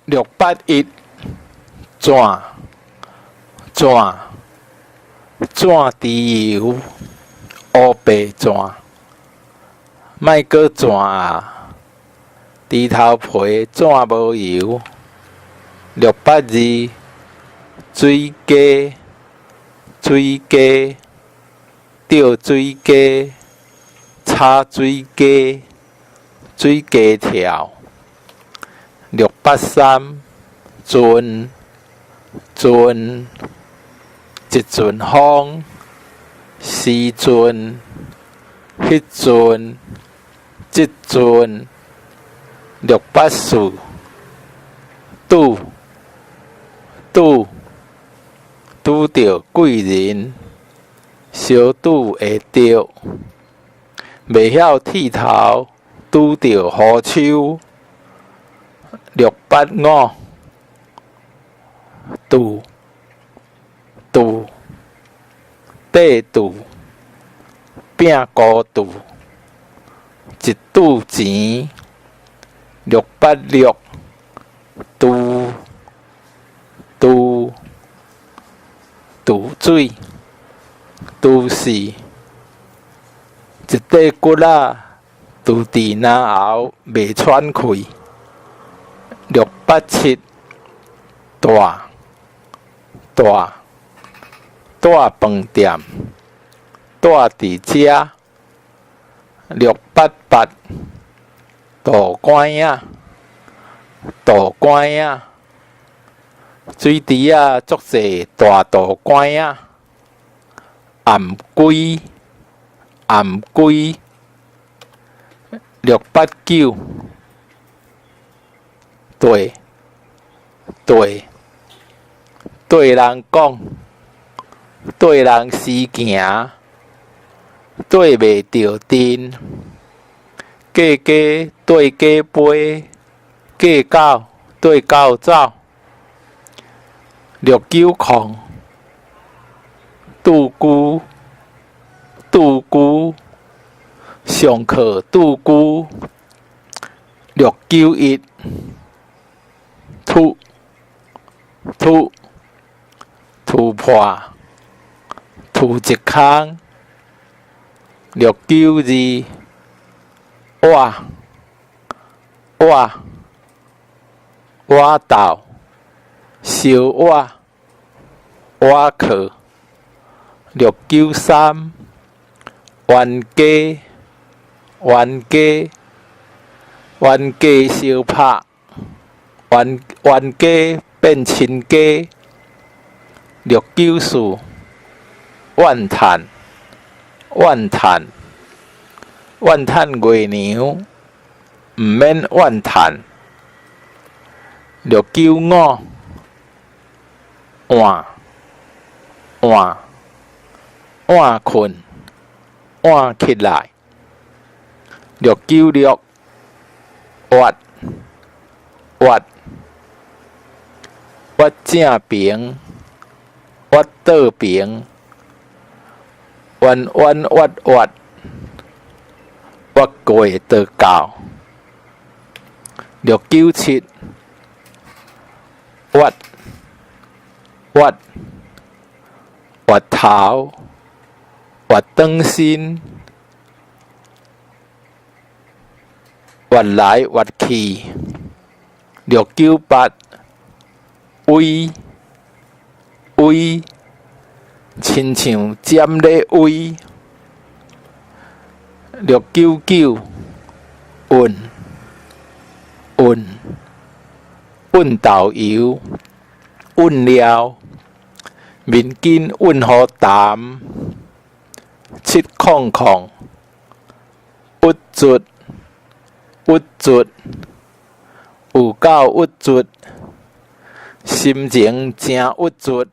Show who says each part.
Speaker 1: 681，轉轉轉豬油，烏白轉，莫閣轉啊！豬頭皮轉無油。682，水雞水雞，吊水雞，炒水雞，水雞跳。683，陣陣，一陣風，時陣，彼陣，這陣。684，拄拄，拄著貴人，相拄會著，袂曉剃頭，拄著雨鬚。685，拄拄，綴拄，餅糊拄，一拄錢。686，拄拄，拄水，拄死，一塊骨仔拄佇嚨喉袂喘氣。687，大大，大飯店，蹛佇遮。688，杜關仔，杜關仔，水池仔足濟大杜關仔。頷規，頷規。689，綴綴，綴人講，綴人時行，綴袂著陣。過街綴假杯，過狗綴狗走。690，拄龜拄龜，上課拄龜。691，突突，突破吐一空。692，倚倚，倚斗，相倚，倚靠。693，冤家冤家，冤家相拍，冤冤家變親家。694，怨嘆怨嘆，怨嘆月娘，毋免怨嘆。695，換換，換睏換起來。696，挖挖，挖正平，挖倒平，彎彎挖挖，挖過就到。697，挖挖，挖頭，挖轉身，挖來挖去。698，威威，親像針咧威。699，運運，運豆油，運料，麵筋運予澹。700，鬱卒鬱卒，有夠鬱卒，心情誠鬱卒。